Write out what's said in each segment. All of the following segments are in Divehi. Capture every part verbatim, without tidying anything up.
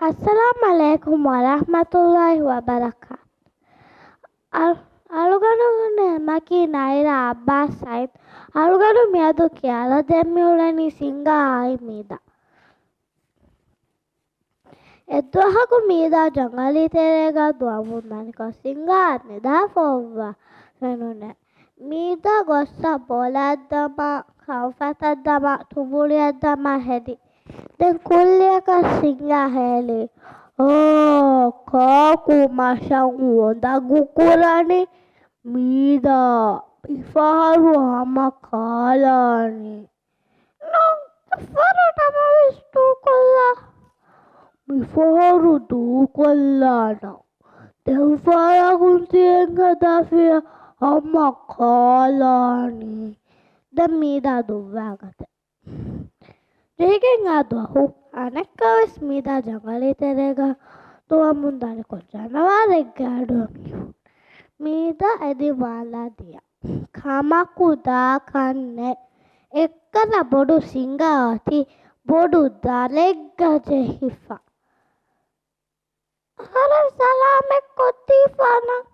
އައްސަލާމު ޢަލައިކުމް ވަރަޙްމަތުﷲި ވަބަރަކާތު. އަ-، އަޅުގަނޑުގެ ނަމަކީ ނައިރާ ޢައްބާސް ސައީދު. އަޅުގަނޑު މިއަދު ކިޔާލަދޭން މިއުޅެނީ ސިންގާ އާއި މީދާ. އެއްދުވަހަކު މީދާ ޖަނގަލީ ތެރޭގަ ދުވަމުން ދަނިކޮށް ސިންގާއަށް ނިދާފަ އޮއްވާ ފެނުނެ. މީދާ ގޮއްސަ ބޯލައަށް ދަމާ، ކަންފަތަށް ދަމާ، ތުނބުޅިއަށް ދަމާ ހެދި. ދެން ކުއްލިއަކަށް ސިންގާ ހޭލި. އޯ، ކާކު މަށަށް އުނދަގޫ ކުރަނީ؟ މީދާ، މިފަހަރު ހަމަ ކާލާނީ. ނޫން، އެއްފަހަރު ނަމަވެސް ދޫކޮށްލާ. މިފަހަރު ދޫކޮށްލާނަން. ދެން ފަހަރަކުން ތިއެއް ހަދާފިޔަ ހަމަ ކާލާނީ. ދެން މީދާ ދުއްވާގަތެ. ޖެހިގެން އާ ދުވަހު އަނެއްކާވެސް މީދާ ޖަނގަލީ ތެރޭގަ ދުވަމުން ދަނިކޮށް ޖަނަވާރެއްގެ އަޑުއަށް މީދާ އެދި ވާލާ ދިޔަ. ކަމަކު ދާކަށް ނެތް. އެއްކަލަ ބޮޑު ސިނގާ އޮތީ ބޮޑު ދަލެއްގަ ޖެހިފަ. އަހަރެން ސަލާމަތް ކޮށްދީފާނަން.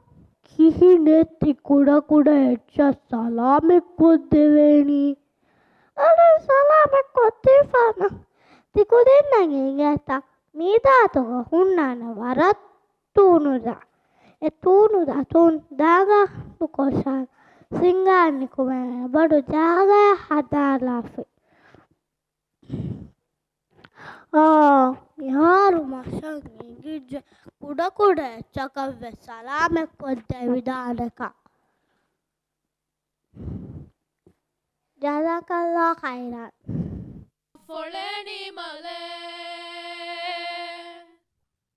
ކިހިނެއް ތި ކުޑަކުޑަ އެއްޗަށް ސަލާމަތް ކޮށްދެވޭނީ؟ އަހަރެން ސަލާމަތް ކޮށްދީފާނަން. ތި ކުދިންނަށް އެނގޭތަ މީދާ އަތުގަ ހުންނާނެ ވަރަށް ތޫނު ދަތު. އެ ތޫނު ދަތުން ދާގަނޑު ކޮށާ ސިންގާ ނިކުމެ ބޮޑު ޖާގައެއް ހަދާލާފި. އާ، މިހާރު މަށަށް އެނގިއްޖެ ކުޑަކުޑަ އެއްޗަކަށްވެސް ސަލާމަތް ކޮށްދެވިދާނެކަން. ޖަޒާކަﷲ ޚައިރާން. ފޮޅެނީ